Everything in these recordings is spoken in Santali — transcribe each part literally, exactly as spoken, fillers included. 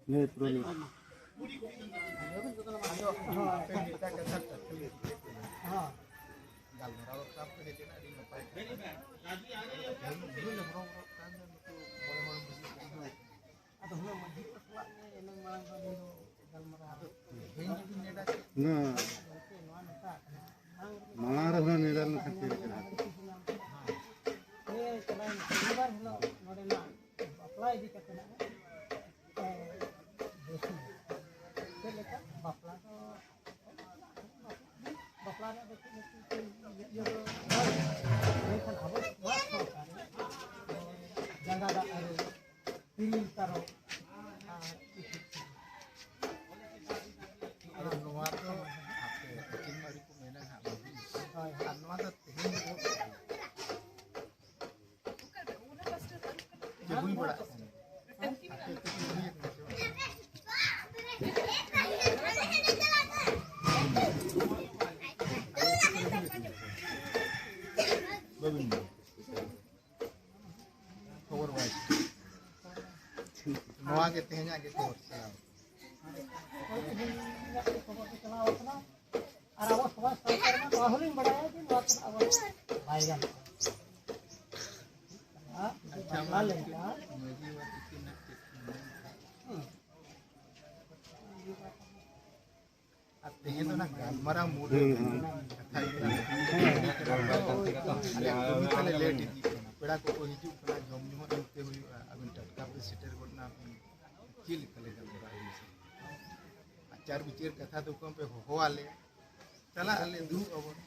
ᱱᱤᱭᱟᱹ ᱯᱩᱨᱟᱹ ᱱᱤᱭᱟᱹ᱾ ᱟᱫᱚ ᱦᱩᱱᱟᱹᱝ ᱢᱟᱹᱡᱷᱤ ᱠᱚ ᱥᱟᱞᱟᱜ ᱜᱮ ᱮᱱᱟᱝ ᱢᱟᱲᱟᱝ ᱫᱚ ᱟᱹᱞᱤᱧ ᱫᱚ ᱜᱟᱞᱢᱟᱨᱟᱣ ᱦᱩᱭ ᱠᱟᱱᱟ᱾ ᱦᱮᱸ᱾ ᱜᱚᱢᱠᱮ, ᱱᱚᱣᱟ ᱱᱚᱝᱠᱟ ᱠᱟᱱᱟ᱾ ᱢᱟᱲᱟᱝ ᱨᱮ ᱦᱩᱱᱟᱹᱝ ᱱᱮᱰᱟ ᱞᱮᱱᱠᱷᱟᱱ ᱪᱮᱫ ᱞᱮᱠᱟ? ᱦᱮᱸ, ᱪᱟᱞᱟᱣᱮᱱ ᱥᱚᱱᱤᱵᱟᱨ ᱦᱤᱞᱳᱜ ᱱᱚᱰᱮᱱᱟᱜ ᱵᱟᱯᱞᱟ ᱤᱫᱤ ᱠᱟᱛᱮ ᱱᱟᱜ, ᱮ, ᱵᱮᱥ ᱧᱚᱜ᱾ ᱪᱮᱫ ᱞᱮᱠᱟ? ᱵᱟᱯᱞᱟ ᱫᱚ, ᱵᱟᱯᱞᱟ ᱨᱮᱭᱟᱜ ᱫᱚ ᱪᱮᱫ ᱞᱮᱠᱟ ᱤᱭᱟᱹ ᱫᱚ ᱵᱟᱝ, ᱢᱮᱱᱠᱷᱟᱱ ᱟᱵᱚ ᱥᱚᱢᱟᱡᱽ ᱥᱟᱶᱛᱟ ᱨᱮ ᱡᱟᱸᱜᱟ ᱫᱟᱜ ᱟᱹᱨᱩ, ᱛᱤᱨᱤᱞ ᱛᱟᱨᱚᱵ ᱟᱨ ᱤᱛᱩᱫ ᱥᱤᱸᱫᱩᱨ᱾ ᱟᱫᱚ ᱱᱚᱣᱟ ᱫᱚ ᱦᱟᱯᱮ, ᱟᱹᱠᱤᱱ ᱢᱟ ᱟᱹᱣᱨᱤ ᱠᱚ ᱢᱮᱱᱟ ᱦᱟᱸᱜ, ᱵᱟᱹᱵᱩ᱾ ᱦᱳᱭ, ᱦᱳᱭ᱾ ᱟᱨ ᱱᱚᱣᱟ ᱫᱚ ᱛᱮᱦᱮᱧ ᱫᱚ ᱪᱮᱫ ᱦᱩᱭ ᱵᱟᱲᱟᱜ ᱠᱟᱱᱟ? ᱟᱯᱮ ᱠᱚ ᱠᱩᱞᱤᱭᱮᱫ ᱢᱮᱭᱟ ᱥᱮ ᱵᱟᱝ? ᱵᱟᱹᱵᱤᱱ ᱵᱟᱲᱟᱭᱟ᱾ ᱠᱷᱚᱵᱚᱨ ᱵᱟᱭ ᱪᱟᱞᱟᱣ᱾ ᱱᱚᱣᱟ ᱜᱮ ᱛᱮᱦᱮᱧᱟᱜ ᱜᱮ ᱠᱷᱚᱵᱚᱨ ᱪᱟᱞᱟᱣ᱾ ᱟᱨ ᱟᱵᱚ ᱥᱚᱢᱟᱡᱽ ᱥᱟᱶᱛᱟ ᱨᱮᱢᱟ ᱱᱚᱣᱟ ᱦᱚᱸᱞᱤᱧ ᱵᱟᱲᱟᱭᱟ ᱡᱮ ᱱᱚᱣᱟ ᱠᱚᱫᱚ ᱟᱵᱚ ᱵᱟᱭ ᱜᱟᱱᱚᱜᱼᱟ᱾ ᱟᱪᱪᱷᱟ, ᱵᱟᱯᱞᱟ ᱢᱟ ᱞᱮᱱᱠᱷᱟᱱ ᱢᱟᱹᱡᱷᱤ ᱵᱟᱵᱟ ᱛᱤᱠᱤᱱᱟᱜ ᱪᱮᱫ ᱠᱚ ᱢᱮᱱ ᱠᱟᱜ? ᱦᱩᱸ᱾ ᱟᱨ ᱛᱮᱦᱮᱧ ᱫᱚ ᱚᱱᱟ ᱜᱟᱞᱢᱟᱨᱟᱣ ᱢᱩᱫᱽ ᱨᱮ ᱦᱩᱸ, ᱦᱩᱸ᱾ ᱠᱟᱛᱷᱟ ᱦᱩᱭᱩᱜ ᱠᱟᱱᱟ᱾ ᱟᱞᱮᱭᱟᱜ ᱠᱟᱹᱢᱤ ᱛᱟᱞᱮ ᱞᱮᱴ ᱤᱫᱤᱜ ᱠᱟᱱᱟ, ᱯᱮᱲᱟ ᱠᱚᱠᱚ ᱦᱤᱡᱩᱜ ᱠᱟᱱᱟ, ᱡᱚᱢ ᱧᱩ ᱦᱚᱸ ᱤᱱᱠᱟᱹ ᱦᱩᱭᱩᱜᱼᱟ, ᱟᱹᱵᱤᱱ ᱴᱟᱴᱠᱟ ᱯᱮ ᱥᱮᱴᱮᱨ ᱜᱚᱫ ᱮᱱᱟ, ᱟᱹᱵᱤᱱ ᱪᱮᱫ ᱞᱮᱠᱟ ᱞᱮ ᱜᱟᱞᱢᱟᱨᱟᱣ ᱦᱩᱭᱩᱜᱼᱟ? ᱟᱪᱟᱨ ᱵᱤᱪᱟᱹᱨ ᱠᱟᱛᱷᱟ ᱫᱚ ᱠᱚᱢ ᱯᱮ ᱦᱚᱦᱚ ᱟᱞᱮᱭᱟ, ᱪᱟᱞᱟᱜ ᱟᱞᱮ, ᱫᱩᱲᱩᱵ ᱟᱵᱚᱱ᱾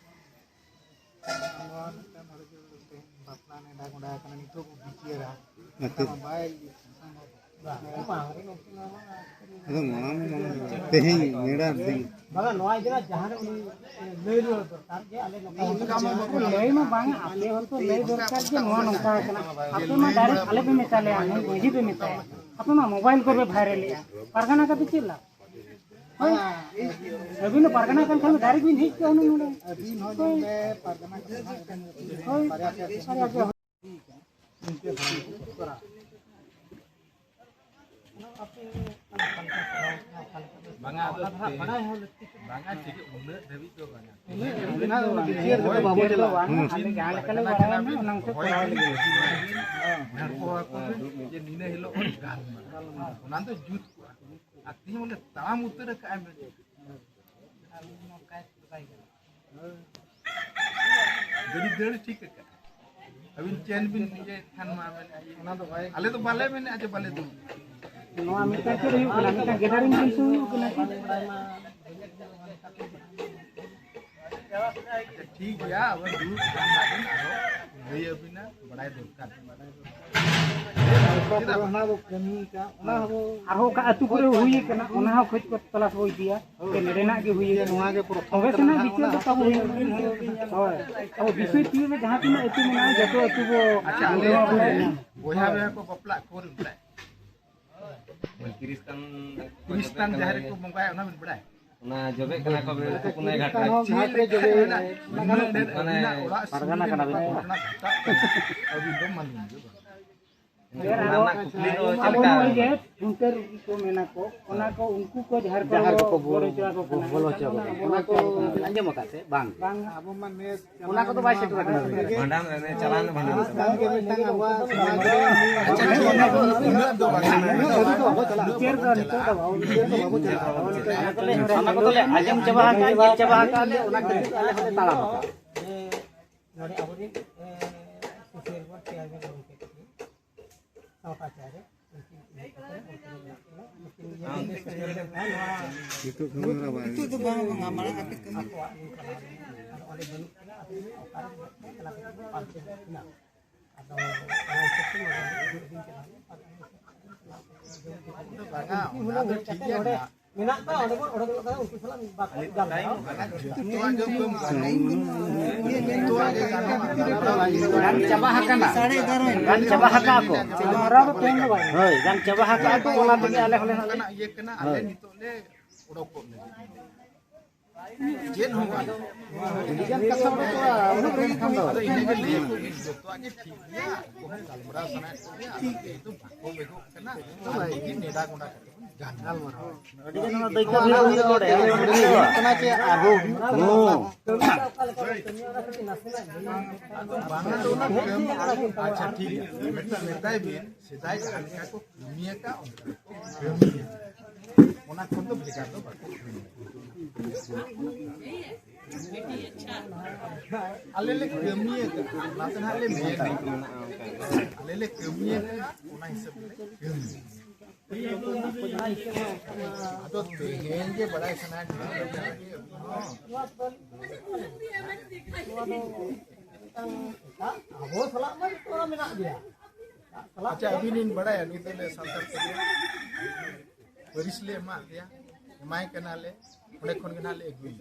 ᱱᱚᱣᱟ ᱢᱤᱫᱴᱟᱝ ᱵᱷᱟᱜᱮ ᱡᱳᱨ ᱛᱮᱦᱮᱧ ᱵᱟᱯᱞᱟ ᱱᱮᱰᱟ ᱜᱚᱸᱰᱟ ᱟᱠᱟᱱᱟ, ᱱᱤᱛᱚᱜ ᱵᱚ ᱵᱤᱪᱟᱹᱨᱟ᱾ ᱟᱪᱪᱷᱟ᱾ ᱚᱱᱠᱟ ᱢᱟ ᱵᱟᱭ ᱤᱭᱟᱹᱜ ᱠᱟᱱᱟ, ᱥᱚᱢᱵᱷᱚᱵ᱾ ᱟᱫᱚ ᱢᱟᱲᱟᱝ ᱢᱟ ᱛᱮᱦᱮᱧ ᱱᱮᱰᱟ ᱫᱤᱱ᱾ ᱵᱟᱝᱟ, ᱱᱚᱣᱟ ᱤᱫᱤ ᱠᱟᱛᱮ ᱡᱟᱦᱟᱸ ᱨᱮ ᱩᱱᱤ ᱞᱟᱹᱭ ᱨᱩᱣᱟᱹᱲ ᱫᱚᱨᱠᱟᱨ ᱡᱮ ᱟᱞᱮ ᱱᱚᱝᱠᱟ ᱱᱚᱝᱠᱟ᱾ ᱞᱟᱹᱭ ᱢᱟ ᱵᱟᱝ, ᱟᱯᱮ ᱦᱚᱲ ᱠᱚ ᱞᱟᱹᱭ ᱫᱚᱨᱠᱟᱨ ᱡᱮ ᱱᱚᱣᱟ ᱱᱚᱝᱠᱟ ᱠᱟᱱᱟ᱾ ᱟᱯᱮ ᱢᱟ ᱰᱟᱭᱨᱮᱠᱴ ᱟᱞᱮ ᱯᱮ ᱢᱮᱛᱟ ᱞᱮᱭᱟ, ᱢᱟᱹᱡᱷᱤ ᱯᱮ ᱢᱮᱛᱟᱭᱟ᱾ ᱟᱯᱮ ᱢᱟ ᱢᱳᱵᱟᱭᱤᱞ ᱠᱚᱨᱮ ᱯᱮ ᱵᱷᱟᱭᱨᱟᱞᱮᱜᱼᱟ, ᱯᱟᱨᱜᱟᱱᱟ ᱠᱟᱛᱮ ᱪᱮᱫ ᱞᱟᱵᱷ? ᱦᱳᱭ᱾ ᱟᱹᱵᱤᱱ ᱫᱚ ᱯᱟᱨᱜᱟᱱᱟ ᱠᱟᱱ ᱠᱷᱟᱱ ᱫᱚ direct ᱵᱤᱱ ᱦᱮᱡ ᱠᱚᱜᱼᱟ ᱦᱩᱱᱟᱹᱝ ᱱᱚᱰᱮ᱾ ᱟᱹᱵᱤᱱ ᱦᱚᱸ ᱱᱚᱰᱮ ᱯᱟᱨᱜᱟᱱᱟ ᱠᱟᱱᱟ, ᱟᱵᱮᱱ ᱦᱳᱭ᱾ ᱵᱟᱨᱭᱟ ᱯᱮᱭᱟ ᱵᱟᱨᱭᱟ ᱯᱮᱭᱟ᱾ ᱵᱟᱝᱟ, ᱟᱫᱚ ᱵᱟᱝᱟ, ᱪᱮᱫ ᱩᱱᱟᱹᱜ ᱫᱷᱟᱹᱵᱤᱡ ᱫᱚ ᱵᱟᱝᱟ᱾ ᱚᱱᱟ ᱫᱚ ᱵᱤᱪᱟᱹᱨ ᱫᱚ ᱵᱟᱵᱚ ᱪᱟᱞᱟᱜᱼᱟ᱾ ᱦᱩᱸ᱾ ᱟᱞᱮ ᱡᱟᱦᱟᱸ ᱞᱮᱠᱟ ᱞᱮ ᱵᱟᱲᱟᱭᱟ ᱦᱩᱱᱟᱹᱝ, ᱚᱱᱟ ᱠᱚ ᱠᱚᱨᱟᱣ ᱞᱟᱹᱜᱤᱫ᱾ ᱦᱚᱲ ᱠᱚ ᱦᱚᱦᱚ ᱟᱠᱚ ᱯᱮ ᱡᱮ ᱱᱤᱱᱟᱹ ᱦᱤᱞᱳᱜ ᱵᱚᱱ ᱜᱟᱞᱢᱟᱨᱟᱣᱟ᱾ ᱚᱱᱟ ᱫᱚ ᱡᱩᱛ ᱠᱚᱜᱼᱟ᱾ ᱟᱨ ᱛᱮᱦᱮᱧ ᱵᱚᱞᱮ ᱛᱟᱲᱟᱢ ᱩᱛᱟᱹᱨ ᱟᱠᱟᱫᱼᱟᱭ ᱢᱮᱱᱛᱮ᱾ ᱜᱟᱹᱰᱤ ᱫᱟᱹᱲ ᱴᱷᱤᱠ ᱟᱠᱟᱫᱼᱟ᱾ ᱟᱹᱵᱤᱱ ᱪᱮᱱ ᱵᱤᱱ ᱤᱭᱟᱹᱭᱮᱫ ᱠᱷᱟᱱ ᱢᱟ ᱟᱵᱮᱱ ᱤᱭᱟᱹ᱾ ᱚᱱᱟ ᱫᱚ ᱵᱟᱭ ᱟᱞᱮ ᱫᱚ ᱵᱟᱞᱮ ᱢᱮᱱᱮᱫᱼᱟ ᱡᱮ ᱵᱟᱞᱮ ᱫᱩᱲᱩᱵ᱾ ᱱᱚᱣᱟ ᱢᱤᱫᱴᱟᱝ ᱪᱮᱫ ᱦᱩᱭᱩᱜ ᱠᱟᱱᱟ? ᱢᱤᱫᱴᱟᱝ gathering ᱫᱤᱱ ᱥᱩᱨᱩᱜ ᱠᱟᱱᱟ ᱪᱮ? ᱟᱪᱪᱷᱟ, ᱴᱷᱤᱠ ᱜᱮᱭᱟ, ᱟᱵᱮᱱ ᱫᱩᱲᱩᱵ ᱠᱷᱟᱱ ᱟᱵᱮᱱ ᱟᱨᱦᱚᱸ ᱞᱟᱹᱭ ᱟᱵᱤᱱᱟ, ᱵᱟᱲᱟᱭ ᱫᱚᱨᱠᱟᱨ᱾ ᱚᱱᱟ ᱵᱚ ᱠᱟᱹᱢᱤ ᱠᱟᱜ, ᱚᱱᱟ ᱦᱚᱸᱵᱚ ᱟᱨᱦᱚᱸ ᱚᱠᱟ ᱟᱹᱛᱩ ᱠᱚᱨᱮ ᱦᱩᱭ ᱠᱟᱱᱟ, ᱚᱱᱟ ᱦᱚᱸ ᱠᱷᱚᱡᱽ ᱠᱚ ᱛᱚᱞᱟᱥ ᱵᱚ ᱤᱫᱤᱭᱟ, ᱡᱮ ᱱᱚᱰᱮᱱᱟᱜ ᱜᱮ ᱦᱩᱭ ᱠᱟᱱᱟ᱾ ᱱᱚᱣᱟ ᱜᱮ ᱯᱨᱚᱛᱷᱚᱢ ᱛᱚᱵᱮ ᱥᱮᱱᱟᱜ ᱵᱤᱪᱟᱹᱨ ᱫᱚ ᱛᱟᱵᱚ ᱦᱩᱭᱩᱜᱼᱟ᱾ ᱦᱳᱭ, ᱟᱵᱚ ᱵᱤᱥᱱᱩᱭ ᱯᱤᱲ ᱨᱮ ᱡᱟᱦᱟᱸ ᱛᱤᱱᱟᱹᱜ ᱟᱹᱛᱩ ᱢᱮᱱᱟᱜᱼᱟ, ᱡᱚᱛᱚ ᱟᱹᱛᱩ ᱵᱚ ᱟᱪᱪᱷᱟ, ᱟᱞᱮ ᱵᱚᱭᱦᱟ ᱵᱚᱭᱦᱟ ᱠᱚ ᱵᱟᱯᱞᱟᱜ ᱠᱚ ᱨᱮ ᱢᱮᱛᱟᱭ᱾ ᱠᱷᱨᱤᱥᱴᱟᱱ ᱠᱷᱨᱤᱥᱴᱟᱱ ᱡᱟᱦᱮᱨ ᱨᱮᱠᱚ ᱵᱚᱸᱜᱟᱭᱟ, ᱚᱱᱟ ᱵᱮᱱ ᱵᱟᱲᱟᱭᱟ? ᱚᱱᱟ ᱡᱚᱵᱮᱜ ᱠᱟᱱᱟ ᱠᱚ ᱵᱮᱞ ᱠᱚ ᱯᱩᱱᱟᱹᱭ ᱜᱷᱟᱴ ᱨᱮ᱾ ᱪᱮᱫ ᱞᱮᱠᱟ ᱢᱮᱱᱟᱜ? ᱩᱱᱟᱹᱜ ᱰᱷᱮᱨ ᱢᱟᱱᱮ ᱟᱹᱵᱤᱱᱟᱜ ᱚᱲᱟᱜ ᱯᱟᱨᱜᱟᱱᱟ ᱥᱩᱨ ᱨᱮ ᱠᱟᱱᱟ ᱵᱮᱱ ᱱᱚᱝᱠᱟ ᱛᱚ? ᱜᱷᱚᱴᱚᱱᱟ ᱜᱷᱚᱴᱟᱜ ᱠᱟᱱᱟ᱾ ᱟᱹᱵᱤᱱ ᱫᱚ ᱢᱟᱞᱩᱢ ᱜᱮ ᱵᱟᱝ᱾ ᱚᱱᱟ ᱨᱮᱱᱟᱜ ᱠᱩᱠᱞᱤ ᱫᱚ ᱪᱮᱫ ᱟᱵᱚ ᱞᱮᱠᱟ? ᱱᱚᱜᱼᱚᱭ ᱡᱮ ᱠᱷᱩᱱᱴᱟᱹᱣ ᱠᱚ ᱢᱮᱱᱟ ᱠᱚ, ᱚᱱᱟ ᱠᱚ ᱩᱱᱠᱩ ᱠᱚ ᱡᱟᱦᱮᱨ ᱠᱚ ᱡᱟᱦᱮᱨ ᱠᱚ ᱵᱚᱞᱚ ᱦᱚᱪᱚ ᱟᱠᱚ ᱠᱟᱱᱟ᱾ ᱵᱚᱞᱚ ᱦᱚᱪᱚ ᱟᱠᱚ ᱠᱟᱱᱟ᱾ ᱚᱱᱟ ᱠᱚ ᱟᱸᱡᱚᱢ ᱟᱠᱟᱫ ᱥᱮ ᱵᱟᱝ? ᱵᱟᱝ, ᱟᱵᱚ ᱢᱟ ᱱᱮᱥ ᱚᱱᱟ ᱠᱚᱫᱚ ᱵᱟᱭ ᱥᱮᱴᱮᱨ ᱟᱠᱟᱱᱟ᱾ ᱵᱷᱟᱸᱰᱟᱱ ᱨᱮ, ᱪᱟᱞᱟᱣ ᱮᱱᱟ ᱵᱷᱟᱸᱰᱟᱱ ᱨᱮ᱾ ᱥᱟᱱᱟᱢ ᱜᱮ ᱢᱤᱫᱴᱟᱝ ᱟᱵᱚᱣᱟᱜ ᱥᱚᱢᱟᱡᱽ ᱨᱮ ᱟᱪᱪᱷᱟ, ᱴᱷᱤᱠ ᱜᱮᱭᱟ, ᱩᱱᱟᱹᱜ ᱫᱚ ᱵᱟᱝ᱾ ᱩᱱᱟᱹᱜ ᱫᱷᱟᱹᱵᱤᱡ ᱫᱚ ᱵᱟᱵᱚ ᱪᱟᱞᱟᱜᱼᱟ᱾ ᱵᱤᱪᱟᱹᱨ ᱫᱚ ᱱᱤᱛᱚᱜ ᱫᱚ ᱵᱟᱵᱚ, ᱵᱤᱪᱟᱹᱨ ᱫᱚ ᱵᱟᱵᱚ ᱪᱟᱞᱟᱜᱼᱟ᱾ ᱚᱱᱟ ᱠᱚᱫᱚᱞᱮ ᱟᱸᱡᱚᱢ ᱪᱟᱵᱟ ᱟᱠᱟᱫᱼᱟ, ᱧᱮᱞ ᱪᱟᱵᱟ ᱟᱠᱟᱫᱼᱟ ᱞᱮ, ᱚᱱᱟ ᱠᱷᱟᱹᱛᱤᱨ ᱛᱮ ᱟᱞᱮ ᱦᱚᱸᱞᱮ ᱛᱟᱲᱟᱢ ᱟᱠᱟᱫᱼᱟ᱾ ᱱᱚᱰᱮ ᱟᱵᱚᱨᱮᱱ, ᱮ, ᱥᱩᱥᱟᱹᱨ ᱵᱚᱱ ᱛᱮᱭᱟᱨ ᱵᱚᱱ ᱜᱚᱢᱠᱮ ᱛᱟᱹᱠᱤᱱ᱾ ᱥᱟᱶᱛᱟ ᱪᱟᱨᱮ ᱩᱱᱠᱤᱱ ᱤᱫᱤ ᱠᱟᱛᱮ ᱩᱱᱠᱤᱱ ᱱᱩᱠᱤᱱ ᱱᱤᱭᱟᱹ ᱡᱤᱱᱤᱥ ᱠᱚ ᱧᱮᱞ ᱞᱮᱱᱠᱷᱟᱱ ᱱᱚᱣᱟ ᱱᱤᱛᱚᱜ ᱠᱟᱹᱢᱤ ᱦᱚᱨᱟ ᱵᱟᱭ ᱱᱤᱛᱚᱜ ᱫᱚ ᱵᱟᱝ, ᱵᱟᱝᱟ, ᱢᱟᱲᱟᱝ ᱟᱯᱮ ᱠᱟᱹᱢᱤ ᱟᱠᱚᱣᱟᱜ ᱱᱚᱝᱠᱟ ᱟᱨ ᱚᱸᱰᱮ ᱵᱟᱹᱱᱩᱜ ᱠᱤᱱᱟ, ᱟᱫᱚ ᱚᱠᱟᱨᱮ ᱢᱮᱱᱟᱜ ᱠᱤᱱᱟ, ᱪᱟᱞᱟᱣ ᱠᱟᱛᱮ ᱠᱤᱱ ᱯᱟᱱᱛᱮ ᱠᱤᱱᱟ᱾ ᱟᱫᱚ ᱚᱱᱟ ᱦᱤᱥᱟᱹᱵ ᱛᱮ ᱱᱚᱰᱮ ᱦᱤᱡᱩᱜ ᱵᱤᱱ ᱪᱟᱞᱟᱣ ᱮᱱᱟ᱾ ᱟᱫᱚ ᱚᱱᱟ ᱦᱤᱥᱟᱹᱵ ᱛᱮ ᱵᱟᱝᱟ, ᱩᱱᱠᱤᱱ ᱚᱱᱟ ᱦᱩᱱᱟᱹᱝ ᱫᱚ ᱦᱮᱡ ᱴᱷᱤᱠ ᱠᱟᱛᱮ ᱜᱮᱭᱟ ᱱᱚᱰᱮ ᱱᱟᱦᱟᱜ᱾ ᱢᱮᱱᱟᱜ ᱠᱚᱣᱟ, ᱚᱸᱰᱮ ᱵᱚᱱ ᱚᱰᱚᱠ ᱜᱚᱫ ᱠᱟᱫᱟ, ᱩᱱᱠᱩ ᱥᱟᱞᱟᱜ ᱵᱟᱠᱚ ᱜᱟᱞᱢᱟᱨᱟᱣᱟ᱾ ᱜᱟᱱ ᱪᱟᱵᱟ ᱟᱠᱟᱱᱟ᱾ ᱜᱟᱱ ᱪᱟᱵᱟ ᱟᱠᱟᱫ ᱠᱚ᱾ ᱦᱳᱭ, ᱜᱟᱱ ᱪᱟᱵᱟ ᱟᱠᱟᱫ ᱠᱚ, ᱚᱱᱟ ᱛᱮᱜᱮ ᱟᱞᱮ ᱦᱚᱸᱞᱮ ᱱᱚᱰᱮ᱾ ᱤᱭᱟᱹ ᱠᱟᱱᱟ, ᱟᱞᱮ ᱦᱳᱭ᱾ ᱱᱤᱛᱚᱜ ᱞᱮ ᱚᱰᱚᱠ ᱠᱚᱜ ᱞᱟᱹᱜᱤᱫ᱾ ᱪᱮᱫ ᱦᱚᱸ ᱵᱟᱝ᱾ ᱟᱹᱰᱤᱜᱟᱱ ᱠᱟᱛᱷᱟ ᱚᱰᱚᱠᱚᱜᱼᱟ, ᱩᱱᱟᱹᱜ ᱞᱟᱹᱭ ᱞᱮᱠᱷᱟᱱ ᱫᱚ᱾ ᱟᱫᱚ ᱤᱱᱟᱹᱜᱮ ᱞᱟᱹᱭ ᱟᱠᱚ ᱵᱤᱱ, ᱡᱚᱛᱚᱣᱟᱜ ᱜᱮ ᱴᱷᱤᱠ ᱜᱮᱭᱟ, ᱟᱵᱚ ᱦᱚᱸ ᱜᱟᱞᱢᱟᱨᱟᱣ ᱥᱟᱱᱟᱭᱮᱫ ᱠᱚᱜᱮᱭᱟ, ᱟᱫᱚ ᱛᱮᱦᱮᱧ ᱫᱚ ᱵᱟᱠᱚ ᱵᱮᱜᱚᱜ ᱠᱟᱱᱟ, ᱟᱫᱚ ᱱᱤᱡᱮ ᱱᱮᱰᱟ ᱜᱚᱸᱰᱟ ᱠᱟᱛᱮ ᱵᱚᱱ ᱜᱟᱞᱢᱟᱨᱟᱣᱟ᱾ ᱟᱹᱰᱤᱜᱟᱱ ᱚᱱᱟ ᱫᱟᱹᱭᱠᱟᱹ ᱦᱩᱭᱩᱜ ᱠᱟᱱᱟ ᱪᱮ ᱟᱨᱦᱚᱸ ᱦᱩᱭᱩᱜ ᱠᱟᱱᱟ? ᱟᱫᱚ ᱵᱟᱝ, ᱟᱫᱚ ᱚᱱᱟ ᱠᱟᱹᱢᱤ, ᱟᱪᱪᱷᱟ, ᱴᱷᱤᱠ ᱜᱮᱭᱟ, ᱢᱮᱛᱟ-, ᱢᱮᱛᱟᱭ ᱵᱤᱱ, ᱥᱮᱫᱟᱭ ᱡᱟᱦᱟᱸ ᱞᱮᱠᱟ ᱠᱚ ᱠᱟᱹᱢᱤᱭᱟᱠᱟᱫ, ᱚᱱᱠᱟ ᱠᱚ ᱠᱟᱹᱢᱤᱭᱟ᱾ ᱚᱱᱟ ᱠᱷᱚᱱ ᱫᱚ ᱵᱷᱮᱜᱟᱨ ᱫᱚ ᱵᱟᱠᱚ ᱠᱟᱹᱢᱤᱭᱟ᱾ ᱟᱞᱮ ᱞᱮ ᱠᱟᱹᱢᱤᱭᱟᱠᱟᱫ, ᱚᱱᱟᱛᱮ ᱱᱟᱦᱟᱜ ᱞᱮ ᱢᱮᱱᱟ, ᱟᱞᱮ ᱞᱮ ᱠᱟᱹᱢᱤᱭᱟᱠᱟᱫ, ᱚᱱᱟ ᱦᱤᱥᱟᱹᱵ ᱞᱮ ᱠᱟᱹᱢᱤᱭᱟ᱾ ᱟᱫᱚ ᱛᱮᱦᱮᱧ ᱜᱮ ᱵᱟᱲᱟᱭ ᱥᱟᱱᱟᱭᱮᱫ ᱞᱤᱧᱟ᱾ ᱟᱵᱚ ᱥᱟᱞᱟᱜ ᱢᱟ ᱡᱚᱛᱚ ᱢᱮᱱᱟᱜ ᱜᱮᱭᱟ᱾ ᱟᱪᱪᱷᱟ, ᱟᱹᱵᱤᱱ ᱵᱤᱱ ᱵᱟᱲᱟᱭᱟ, ᱱᱩᱭ ᱫᱚ ᱟᱞᱮ ᱥᱟᱱᱛᱟᱲ ᱛᱮᱜᱮ ᱯᱟᱹᱨᱤᱥ ᱞᱮ ᱮᱢᱟᱜ ᱫᱮᱭᱟ, ᱮᱢᱟᱭ ᱠᱟᱱᱟᱞᱮ, ᱚᱸᱰᱮ ᱠᱷᱚᱱ ᱜᱮ ᱱᱟᱦᱟᱜ ᱞᱮ ᱟᱹᱜᱩᱭᱟ᱾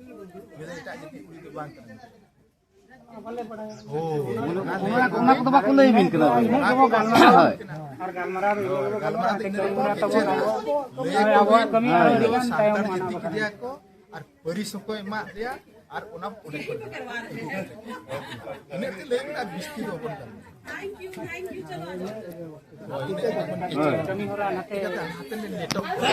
ᱩᱱᱤ ᱫᱚ ᱮᱴᱟᱜ ᱡᱟᱹᱛᱤ ᱠᱩᱲᱤ ᱫᱚ ᱵᱟᱝ ᱠᱟᱱᱟᱭ᱾ ᱦᱳᱭ᱾ ᱚᱱᱟ, ᱚᱱᱟ ᱠᱚᱫᱚ ᱵᱟᱠᱚ ᱞᱟᱹᱭ ᱟᱹᱵᱤᱱ ᱠᱟᱱᱟ᱾ ᱚᱱᱟ ᱠᱚ ᱜᱟᱞᱢᱟᱨᱟᱣ ᱦᱳᱭ᱾ ᱟᱨ ᱜᱟᱞᱢᱟᱨᱟᱣ ᱫᱚ ᱤᱱᱟᱹ ᱠᱚᱫᱚ ᱜᱟᱞᱢᱟᱨᱟᱣ ᱫᱚ ᱤᱱᱟᱹ ᱠᱚᱫᱚ ᱞᱟᱹᱭ ᱟᱠᱚ ᱟᱵᱚᱣᱟᱜ ᱠᱟᱹᱢᱤ ᱦᱚᱨᱟ ᱟᱹᱰᱤ ᱜᱟᱱ ᱥᱟᱱᱛᱟᱲ ᱛᱟᱭᱚᱢᱚᱜᱼᱟ ᱡᱟᱹᱛᱤ ᱱᱚᱣᱟ ᱠᱚ᱾ ᱠᱮᱫᱮᱭᱟ ᱠᱚ, ᱟᱨ ᱯᱟᱹᱨᱤᱥ ᱦᱚᱸᱠᱚ ᱮᱢᱟᱜ ᱞᱮᱭᱟ, ᱟᱨ ᱚᱱᱟ ᱚᱸᱰᱮ ᱠᱷᱚᱱ ᱜᱮ᱾ ᱤᱱᱟᱹᱜ ᱛᱮ ᱞᱟᱹᱭ ᱢᱮ, ᱟᱨ ᱵᱤᱥᱛᱤ ᱫᱚ ᱵᱟᱵᱚᱱ ᱜᱟᱞᱢᱟᱨᱟᱜᱼᱟ᱾ ᱦᱳᱭ, ᱤᱱᱟᱹ ᱜᱮᱵᱚᱱ ᱠᱟᱹᱢᱤ ᱦᱚᱨᱟ ᱱᱟᱛᱮ ᱪᱤᱠᱟᱹᱛᱮ ᱦᱟᱱᱛᱮ ᱞᱮ ᱞᱮᱴᱚᱜ ᱠᱟᱱᱟ?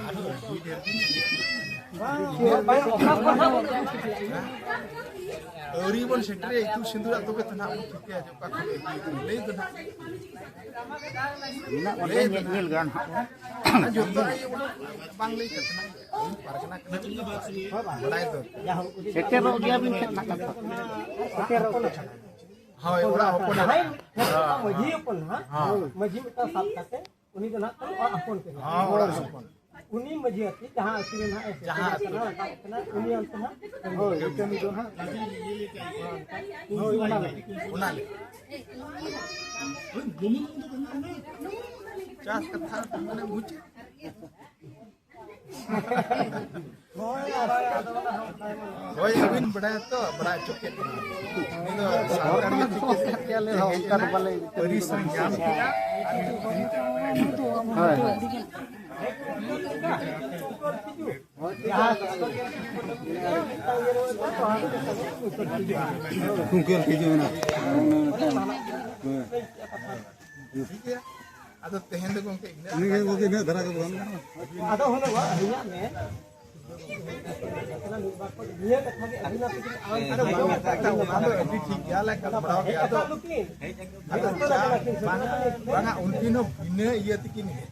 ᱟᱨ ᱟᱹᱰᱤ ᱰᱷᱮᱨ ᱫᱤᱱ ᱟᱹᱣᱨᱤ ᱵᱚᱱ ᱥᱮᱴᱮᱨᱟ ᱤᱛᱩᱫ ᱥᱤᱸᱫᱩᱨᱟᱜ, ᱛᱚᱵᱮ ᱛᱚ ᱱᱟᱦᱟᱜ ᱵᱚᱱ ᱴᱷᱤᱠᱟᱹᱭᱟ ᱡᱮ ᱚᱠᱟ ᱠᱷᱚᱱ ᱞᱟᱹᱭ ᱫᱚ ᱱᱟᱦᱟᱜ᱾ ᱢᱮᱱᱟᱜ ᱵᱚᱱ ᱜᱮᱭᱟ, ᱧᱮᱞ, ᱧᱮᱞ ᱜᱟᱱ ᱦᱟᱸᱜ᱾ ᱡᱚᱛᱚ ᱞᱟᱹᱭ ᱵᱟᱝ ᱞᱟᱹᱭ ᱠᱟᱛᱮ ᱱᱟᱜ ᱯᱟᱨᱜᱟᱱᱟ ᱠᱟᱱᱟ ᱵᱚᱱ, ᱵᱟᱲᱟᱭ ᱫᱚᱨᱠᱟᱨ᱾ ᱥᱮᱴᱮᱨᱚᱜ ᱜᱮᱭᱟ ᱵᱤᱱ ᱠᱷᱟᱱ ᱱᱟᱜ ᱠᱟᱛᱷᱟ᱾ ᱥᱮᱴᱮᱨᱚᱜ ᱠᱟᱱᱟ᱾ ᱦᱳᱭ, ᱚᱲᱟᱜ ᱦᱚᱯᱚᱱ ᱟᱜ᱾ ᱦᱮᱸ, ᱢᱟᱹᱡᱷᱤ ᱦᱚᱯᱚᱱ ᱦᱟᱸᱜ᱾ ᱦᱮᱸ᱾ ᱢᱟᱹᱡᱷᱤ ᱢᱤᱫᱴᱟᱝ ᱥᱟᱵ ᱠᱟᱛᱮ, ᱩᱱᱤ ᱫᱚ ᱱᱟᱜ ᱚᱲᱟᱜ ᱦᱚᱯᱚᱱ ᱠᱟᱱᱟᱭ᱾ ᱦᱮᱸ, ᱚᱲᱟᱜ ᱦᱚᱯᱚᱱ᱾ ᱩᱱᱤ ᱢᱟᱹᱡᱷᱤ ᱟᱨᱠᱤ ᱡᱟᱦᱟᱸ ᱟᱹᱛᱩ ᱨᱮ ᱱᱟᱜ ᱮ ᱡᱟᱦᱟᱸ ᱥᱮᱴᱮᱨ ᱟᱹᱛᱩ ᱠᱟᱱᱟ, ᱨᱮ᱾ ᱨᱟᱠᱟᱵ ᱠᱟᱱᱟ, ᱩᱱᱤ ᱚᱱᱛᱮ ᱱᱟᱜ ᱦᱳᱭ, ᱠᱟᱹᱢᱤ ᱫᱚ ᱱᱟᱜ᱾ ᱦᱳᱭ, ᱚᱱᱟ ᱞᱟᱹᱜᱤᱫ᱾ ᱚᱱᱟ ᱞᱟᱹᱜᱤᱫ᱾ ᱪᱟᱥ ᱠᱟᱛᱷᱟ ᱢᱟᱱᱮ ᱢᱩᱪᱟᱹᱫ᱾ ᱦᱳᱭ, ᱟᱹᱵᱤᱱ ᱵᱟᱲᱟᱭᱟ ᱛᱚ, ᱵᱟᱲᱟᱭ ᱦᱚᱪᱚ ᱠᱮᱫ ᱵᱤᱱᱟ᱾ ᱩᱱᱤ ᱫᱚ ᱥᱟᱱᱛᱟᱲ ᱜᱮ ᱪᱤᱠᱟᱹᱛᱮ ᱟᱞᱮ ᱦᱚᱸ ᱚᱱᱠᱟ ᱫᱚ ᱵᱟᱞᱮ ᱯᱟᱹᱨᱤᱥ ᱨᱮ ᱧᱟᱢ ᱠᱮᱫᱟ᱾ ᱦᱳᱭ, ᱦᱳᱭ᱾ ᱜᱚᱢᱠᱮ ᱞᱟᱹᱭ ᱢᱮᱱᱟᱜᱼᱟ᱾ ᱦᱳᱭ᱾ ᱟᱫᱚ ᱛᱮᱦᱮᱧ ᱫᱚ ᱜᱚᱢᱠᱮ ᱤᱱᱟᱹᱜ ᱤᱱᱟᱹ ᱜᱮ ᱜᱚᱢᱠᱮ, ᱤᱱᱟᱹᱜ ᱫᱷᱟᱨᱟ ᱜᱮ ᱵᱚᱱ᱾ ᱟᱫᱚ ᱦᱩᱱᱟᱹᱝ ᱟᱹᱞᱤᱧᱟᱜ ᱢᱮᱱ ᱱᱤᱭᱟᱹ ᱠᱟᱛᱷᱟ ᱜᱮ ᱟᱹᱵᱤᱱ ᱟᱯᱮ ᱴᱷᱮᱱ ᱟᱨ ᱟᱫᱚ ᱵᱟᱝ ᱟᱸᱡᱚᱢ ᱠᱟᱛᱷᱟ, ᱚᱱᱟ ᱫᱚ ᱟᱹᱰᱤ ᱴᱷᱤᱠ ᱜᱮᱭᱟ, ᱞᱮ ᱜᱟᱞᱢᱟᱲᱟᱣ ᱜᱮᱭᱟ᱾ ᱟᱫᱚ, ᱟᱫᱚ ᱵᱟᱝ, ᱵᱟᱝᱟ, ᱩᱱᱠᱤᱱ ᱦᱚᱸ ᱵᱷᱤᱱᱟᱹ ᱤᱭᱟᱹ ᱛᱮᱠᱤᱱ ᱦᱮᱡ᱾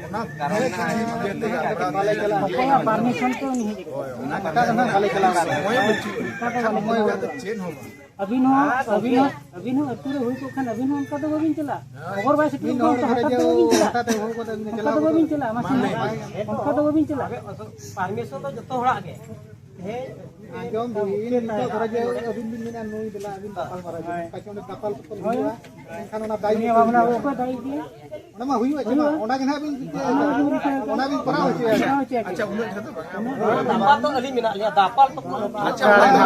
ᱚᱱᱟ ᱵᱷᱤᱱᱟᱹ ᱠᱟᱨᱚᱱ ᱤᱭᱟᱹ ᱛᱮ ᱜᱟᱞᱢᱟᱲᱟᱣ ᱞᱮᱠᱷᱟᱱ ᱚᱠᱚᱭᱟᱜ permission ᱛᱮ ᱩᱱᱤ ᱦᱮᱡ ᱟᱠᱟᱱᱟ? ᱦᱳᱭ, ᱚᱱᱟ ᱚᱱᱠᱟ ᱫᱚ ᱱᱟᱦᱟᱜ ᱵᱟᱞᱮ ᱪᱟᱞᱟᱣ ᱫᱟᱲᱮᱭᱟᱜᱼᱟ᱾ ᱥᱚᱢᱚᱭ ᱵᱟᱹᱪᱩᱜ ᱟᱹᱱᱤᱡ᱾ ᱚᱱᱠᱟ ᱫᱚ ᱵᱟᱞᱮ ᱪᱟᱞᱟᱣ ᱫᱟᱲᱮᱭᱟᱜᱼᱟ᱾ ᱪᱮᱫ ᱦᱚᱸ ᱵᱟᱝ᱾ ᱟᱹᱵᱤᱱ ᱦᱚᱸ, ᱟᱹᱵᱤᱱ ᱦᱚᱸ, ᱟᱹᱵᱤᱱ ᱦᱚᱸ ᱟᱹᱛᱩ ᱨᱮ ᱦᱩᱭ ᱠᱚᱜ ᱠᱷᱟᱱ ᱟᱹᱵᱤᱱ ᱦᱚᱸ ᱚᱱᱠᱟ ᱫᱚ ᱵᱟᱹᱵᱤᱱ ᱪᱟᱞᱟᱜᱼᱟ᱾ ᱦᱳᱭ᱾ ᱠᱷᱚᱵᱚᱨ ᱵᱟᱭ ᱥᱮᱴᱮᱨ ᱢᱤᱫ ᱠᱚᱜ ᱦᱚᱲ ᱛᱚ ᱦᱚᱴᱟᱛ ᱫᱚ ᱵᱟᱹᱵᱤᱱ ᱪᱟᱞᱟᱜᱼᱟ᱾ ᱦᱚᱴᱟᱛ ᱮ ᱦᱚᱦᱚ ᱠᱟᱛᱮ ᱩᱱᱤ ᱚᱱᱠᱟ ᱪᱟᱞᱟᱣ ᱫᱚ ᱵᱟᱹᱵᱤᱱ ᱜᱚᱫᱚᱜ ᱪᱟᱞᱟᱜᱼᱟ, ᱢᱟᱥᱮ᱾ ᱢᱟᱱᱮ ᱚᱱᱠᱟ ᱫᱚ ᱵᱟᱹᱵᱤᱱ ᱪᱟᱞᱟᱜᱼᱟ᱾ ᱟᱵᱮ-, permission ᱫᱚ ᱡᱚᱛᱚ ᱦᱚᱲᱟᱜ ᱜᱮ᱾ ᱦᱮᱸ᱾ ᱟᱸᱡᱚᱢ ᱵᱤᱱ, ᱱᱤᱛᱚᱜ ᱫᱷᱟᱨᱟ ᱡᱮ ᱟᱹᱵᱤᱱ ᱵᱤᱱ ᱢᱮᱱᱟ ᱱᱩᱭ ᱫᱮᱞᱟ ᱟᱹᱵᱤᱱ ᱫᱟᱯᱟᱞ ᱢᱟᱨᱟᱣ ᱵᱤᱱ᱾ ᱦᱳᱭ᱾ ᱯᱟᱪᱷᱮ ᱚᱸᱰᱮ ᱫᱟᱯᱟᱞ ᱛᱟᱯᱟᱞ ᱦᱳᱭ᱾ ᱦᱩᱭᱩᱜᱼᱟ, ᱮᱱᱠᱷᱟᱱ ᱚᱱᱟ ᱫᱟᱭ ᱱᱤᱭᱟᱹ ᱫᱚ ᱢᱟᱢᱞᱟ ᱦᱩᱭᱩᱜᱼᱟ᱾ ᱚᱠᱚᱭ ᱫᱟᱭᱤ ᱜᱮᱭᱟ? ᱚᱱᱟ ᱢᱟ ᱦᱩᱭᱩᱜᱼᱟ, ᱪᱮ ᱢᱟ, ᱦᱩᱭᱩᱜᱼᱟ᱾ ᱚᱱᱟ ᱜᱮ ᱱᱟᱦᱟᱜ ᱵᱤᱱ ᱪᱤᱠᱟᱹᱭᱟ, ᱚᱱᱟ ᱜᱮ ᱵᱤᱱ ᱨᱤᱠᱟᱹᱭᱟ᱾ ᱚᱱᱟ ᱵᱤᱱ ᱠᱚᱨᱟᱣ ᱦᱚᱪᱚᱭᱟ᱾ ᱠᱚᱨᱟᱣ ᱦᱚᱪᱚᱭᱟ᱾ ᱟᱪᱪᱷᱟ, ᱩᱱᱟᱹᱜ ᱰᱷᱮᱨ ᱫᱚ ᱵᱟᱝ᱾ ᱫᱟᱯᱟᱞ ᱫᱚ ᱟᱹᱞᱤᱧ ᱢᱮᱱᱟᱜ ᱞᱤᱧᱟ, ᱫᱟᱯᱟᱞ ᱛᱟᱠᱚ᱾ ᱟᱪᱪᱷᱟ, ᱚᱱᱟ ᱫᱚ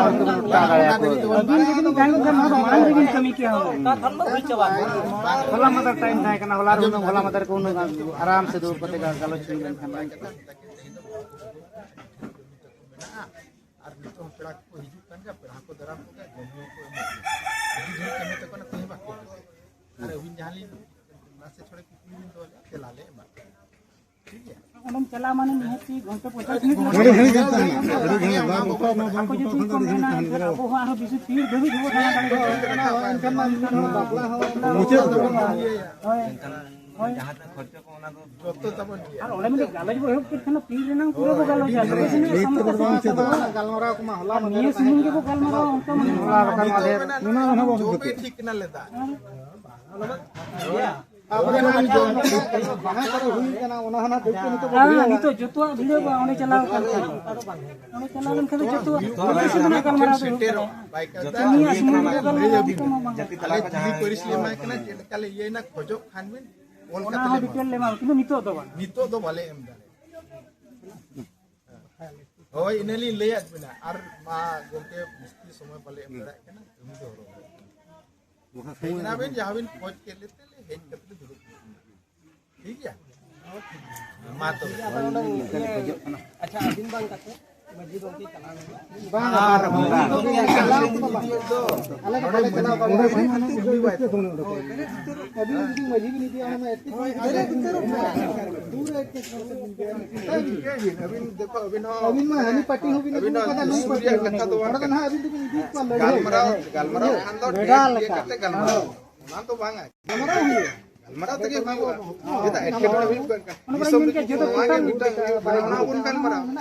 ᱟᱹᱵᱤᱱ ᱡᱩᱫᱤ ᱵᱤᱱ ᱜᱟᱱ ᱠᱷᱟᱱ, ᱱᱚᱣᱟ ᱫᱚ ᱢᱟᱲᱟᱝ ᱨᱮᱵᱤᱱ ᱠᱟᱹᱢᱤ ᱠᱮᱭᱟ ᱦᱩᱱᱟᱹᱝ᱾ ᱚᱱᱟ ᱠᱷᱟᱱ ᱫᱚ ᱦᱩᱭ ᱪᱟᱵᱟ ᱠᱚᱜᱼᱟ᱾ ᱦᱚᱞᱟ ᱢᱟᱫᱷᱮᱨ time ᱛᱟᱦᱮᱸ ᱠᱟᱱᱟ, ᱦᱚᱞᱟ ᱨᱮ ᱦᱩᱱᱟᱹᱝ, ᱦᱚᱞᱟ ᱢᱟᱫᱷᱮᱨ ᱠᱚ ᱦᱩᱱᱟᱹᱝ ᱟᱨᱟᱢ ᱥᱮ ᱫᱩᱲᱩᱵ ᱠᱟᱛᱮ ᱜᱟᱞᱚᱪ ᱦᱩᱭ ᱞᱮᱱᱠᱷᱟᱱ᱾ ᱟᱨ ᱱᱤᱛᱚᱜ ᱦᱚᱸ ᱯᱮᱲᱟ ᱠᱚᱠᱚ ᱦᱤᱡᱩᱜ ᱠᱟᱱ ᱜᱮᱭᱟ, ᱯᱮᱲᱟ ᱦᱚᱸᱠᱚ ᱫᱟᱨᱟᱢ ᱠᱚ ᱜᱮᱭᱟ, ᱡᱚᱢ ᱧᱩ ᱦᱚᱸᱠᱚ ᱮᱢᱚᱜ ᱜᱮᱭᱟ᱾ ᱟᱹᱰᱤ ᱰᱷᱮᱨ ᱠᱟᱹᱢᱤ ᱛᱟᱠᱚ ᱚᱱᱟ ᱛᱮᱦᱮᱧ ᱵᱟᱠᱚ ᱦᱮᱡ᱾ ᱟᱨ ᱟᱹᱵᱤᱱ ᱡᱟᱦᱟᱸ ᱞᱤᱧ ᱱᱟᱥᱮ ᱛᱷᱚᱲᱟ ᱠᱩᱠᱞᱤ ᱵᱤᱱ ᱫᱚᱦᱚ ᱞᱮᱫᱼᱟ, ᱛᱮᱞᱟ ᱞᱮ ᱮᱢᱟ᱾ ᱴᱷᱤᱠ ᱜᱮᱭᱟ? ᱚᱸᱰᱮᱢ ᱪᱟᱞᱟᱣ ᱢᱟᱱᱮ ᱱᱤᱦᱟᱹᱛ ᱜᱮ ᱜᱷᱚᱱᱴᱟ ᱯᱚᱧᱪᱟᱥ ᱢᱤᱱᱤᱴ ᱞᱟᱜᱟᱜᱼᱟ᱾ ᱟᱹᱰᱤ ᱜᱷᱟᱹᱲᱤᱡ ᱜᱟᱱ ᱛᱟᱦᱮᱱᱟ, ᱟᱹᱰᱤ ᱜᱷᱟᱹᱲᱤᱡ ᱜᱟᱱ᱾ ᱟᱠᱚ ᱡᱩᱫᱤ ᱠᱚ ᱢᱮᱱᱟ, ᱮᱱᱠᱷᱟᱱ ᱟᱵᱚ ᱦᱚᱸ ᱟᱨᱦᱚᱸ ᱵᱮᱥᱤ ᱛᱤᱨ ᱫᱷᱟᱹᱵᱤᱡ ᱦᱚᱸᱵᱚ ᱫᱟᱬᱟ ᱫᱟᱲᱮᱭᱟᱜᱼᱟ᱾ ᱮᱱᱠᱷᱟᱱ ᱢᱟ ᱢᱤᱫ ᱦᱚᱲ ᱵᱟᱯᱞᱟ ᱦᱚᱸ ᱦᱳᱭ, ᱦᱳᱭ᱾ ᱡᱚᱛᱚ ᱛᱟᱵᱚᱱ ᱜᱮᱭᱟ᱾ ᱟᱨ ᱚᱸᱰᱮ ᱢᱤᱫᱴᱮᱡ ᱜᱟᱞᱚᱪ ᱵᱚ ᱮᱦᱚᱵ ᱠᱮᱫ ᱠᱷᱟᱱ ᱛᱤᱨ ᱨᱮᱱᱟᱝ ᱯᱩᱨᱟᱹ ᱵᱚ ᱜᱟᱞᱚᱪᱟ, ᱛᱚᱵᱮ ᱥᱮ ᱱᱟᱜ ᱥᱟᱢᱴᱟᱣ ᱥᱟᱢᱴᱟᱣ ᱜᱟᱞᱢᱟᱨᱟᱣ ᱠᱚᱢᱟ ᱦᱚᱞᱟ ᱟᱨ ᱢᱟᱫᱷᱮᱨ ᱱᱤᱭᱟᱹ ᱛᱟᱦᱮᱸ ᱥᱩᱢᱩᱝ ᱠᱟᱱᱟ᱾ ᱜᱮᱵᱚ ᱜᱟᱞᱢᱟᱨᱟᱣᱟ, ᱚᱱᱠᱟ ᱢᱟ ᱦᱚᱞᱟ ᱵᱟᱠᱷᱟᱱ ᱢᱟᱫᱷᱮᱨ᱾ ᱡᱚᱢᱮ ᱴᱷᱤᱠ ᱠᱟᱱᱟ ᱞᱮᱫᱟ᱾ ᱟᱵᱚ ᱨᱮᱱ ᱡᱚᱢ ᱡᱟᱦᱟᱸ ᱠᱚᱨᱮ ᱦᱩᱭ ᱠᱟᱱᱟ, ᱚᱱᱟ ᱦᱚᱸ ᱱᱟᱜ ᱫᱟᱹᱭᱤᱛᱛᱚ ᱱᱤᱛᱚᱜ ᱵᱚ ᱦᱮᱸ, ᱵᱩᱡᱷᱟᱹᱣᱟ᱾ ᱱᱤᱛᱚᱜ ᱡᱚᱛᱚᱣᱟᱜ ᱵᱷᱤᱲᱟᱹᱣ ᱵᱟᱝ, ᱚᱸᱰᱮ ᱪᱟᱞᱟᱣ ᱟᱠᱟᱱ ᱠᱷᱟᱱ᱾ ᱚᱸᱰᱮ ᱪᱟᱞᱟᱣ ᱞᱮᱱᱠᱷᱟᱱ ᱫᱚ ᱡᱚᱛᱚᱣᱟᱜ ᱦᱩᱭᱩᱜ ᱠᱟᱱᱟ, ᱥᱮ ᱱᱟᱜ ᱜᱟᱞᱢᱟᱨᱟᱣ ᱫᱚ ᱦᱩᱭᱩᱜ ᱥᱮᱴᱮᱨᱚᱜ ᱠᱟᱱᱟ᱾ ᱵᱟᱭ ᱠᱟᱛᱷᱟ ᱱᱤᱭᱟᱹ ᱞᱟᱹᱭ ᱥᱩᱢᱩᱭ ᱟᱹᱵᱤᱱ᱾ ᱱᱤᱛᱚᱜ ᱢᱟ ᱵᱟᱝ᱾ ᱟᱞᱮ ᱫᱤᱞᱞᱤ ᱯᱟᱹᱨᱤᱥ ᱞᱮ ᱮᱢᱟᱭ ᱠᱟᱱᱟ, ᱪᱮᱫ ᱞᱮᱠᱟ ᱞᱮ ᱤᱭᱟᱹᱭᱮᱱᱟ, ᱠᱷᱚᱡᱚᱜ ᱠᱷᱟᱱ ᱵᱤᱱ ᱚᱞ ᱚᱱᱟ ᱠᱟᱛᱮ ᱞᱮ ᱦᱚᱸ ᱮᱢᱟ ᱰᱤᱴᱮᱞ ᱞᱮ ᱵᱤᱱᱟ᱾ ᱮᱢᱟ, ᱠᱤᱱᱛᱩ ᱱᱤᱛᱚᱜ ᱫᱚ ᱵᱟᱝ᱾ ᱱᱤᱛᱚᱜ ᱫᱚ ᱵᱟᱞᱮ ᱮᱢ ᱫᱟᱲᱮᱭᱟᱜᱼᱟ᱾ ᱦᱳᱭ, ᱤᱱᱟᱹ ᱞᱤᱧ ᱞᱟᱹᱭᱟᱫ ᱵᱤᱱᱟ᱾ ᱟᱨ ᱢᱟ ᱜᱚᱢᱠᱮ, ᱡᱟᱹᱥᱛᱤ ᱥᱚᱢᱚᱭ ᱵᱟᱞᱮ ᱮᱢ ᱫᱟᱲᱮᱭᱟᱜ ᱠᱟᱱᱟ, ᱠᱟᱹᱢᱤ ᱫᱚ ᱦᱚᱨᱚ ᱵᱚᱨᱚ᱾ ᱦᱮᱡ ᱮᱱᱟ ᱵᱤᱱ, ᱡᱟᱦᱟᱸ ᱵᱤᱱ ᱠᱷᱚᱡᱽ ᱠᱮᱫ ᱞᱮᱛᱮ, ᱦᱮᱡ ᱠᱟᱛᱮ ᱞᱮ ᱫᱩᱲᱩᱵ ᱮᱱᱟ᱾ ᱴᱷᱤᱠ ᱜᱮᱭᱟ? ᱢᱟ ᱛᱚᱵᱮ᱾ ᱟᱪᱪᱷᱟ, ᱟᱹᱵᱤᱱ ᱵᱟᱝ ᱠᱟᱛᱮ ᱢᱟᱹᱡᱷᱤ ᱜᱚᱢᱠᱮ ᱪᱟᱞᱟᱣ ᱞᱮᱱᱟ᱾ ᱵᱟᱝ, ᱟᱨ ᱵᱟᱝ᱾ ᱟᱞᱮ ᱫᱚ ᱵᱟᱞᱮ ᱪᱟᱞᱟᱣ ᱫᱟᱲᱮᱭᱟᱜᱼᱟ᱾ ᱟᱹᱵᱤᱱ ᱡᱩᱫᱤ ᱢᱟᱹᱡᱷᱤ ᱵᱤᱱ ᱤᱫᱤᱭᱟ, ᱚᱱᱟ ᱢᱟ ᱮᱴᱠᱮᱴᱚᱬᱮ ᱫᱩᱨ ᱨᱮ ᱮᱴᱠᱮᱴᱚᱬᱮ ᱛᱟᱵᱤᱱ ᱜᱮᱭᱟ᱾ ᱟᱹᱵᱤᱱ ᱫᱮᱠᱷᱚ, ᱟᱹᱵᱤᱱ ᱦᱚᱸ ᱟᱹᱵᱤᱱ ᱢᱟ ᱦᱟᱹᱱᱤ ᱯᱟᱹᱴᱤ ᱦᱚᱸᱵᱤᱱ ᱟᱹᱜᱩ ᱟᱹᱵᱤᱱ ᱦᱚᱸ ᱠᱟᱫᱟ, ᱱᱩᱭ ᱥᱩᱨ ᱯᱟᱹᱴᱤ ᱨᱮᱭᱟᱜ ᱦᱚᱸᱵᱤᱱ ᱠᱟᱛᱷᱟ ᱫᱚ ᱟᱹᱜᱩ ᱵᱟᱝ ᱠᱟᱫᱟ᱾ ᱠᱟᱱᱟ᱾ ᱱᱚᱰᱮ ᱫᱚ ᱱᱟᱦᱟᱜ ᱟᱹᱵᱤᱱ ᱫᱚᱵᱤᱱ ᱤᱫᱤ ᱠᱚᱣᱟ ᱞᱟᱹᱲᱦᱟᱹᱭ᱾ ᱜᱟᱞᱢᱟᱨᱟᱣ, ᱜᱟᱞᱢᱟᱨᱟᱣ ᱛᱮᱜᱮ ᱦᱩᱭᱩᱜᱼᱟ᱾ ᱜᱟᱞᱢᱟᱨᱟᱣ ᱛᱮᱜᱮ ᱦᱩᱭᱩᱜᱼᱟ᱾ ᱡᱮᱴᱟ ᱮᱴᱠᱮᱴᱚᱬᱮ ᱦᱩᱭᱩᱜ ᱠᱟᱱ ᱠᱷᱟᱱ, ᱫᱤᱥᱚᱢ ᱨᱮ ᱱᱚᱣᱟ ᱜᱮ ᱢᱤᱫᱴᱟᱝ ᱦᱩᱭᱩᱜ ᱠᱟᱱᱟ, ᱚᱱᱟ ᱵᱚᱱ ᱜᱟᱞᱢᱟᱨᱟᱣ᱾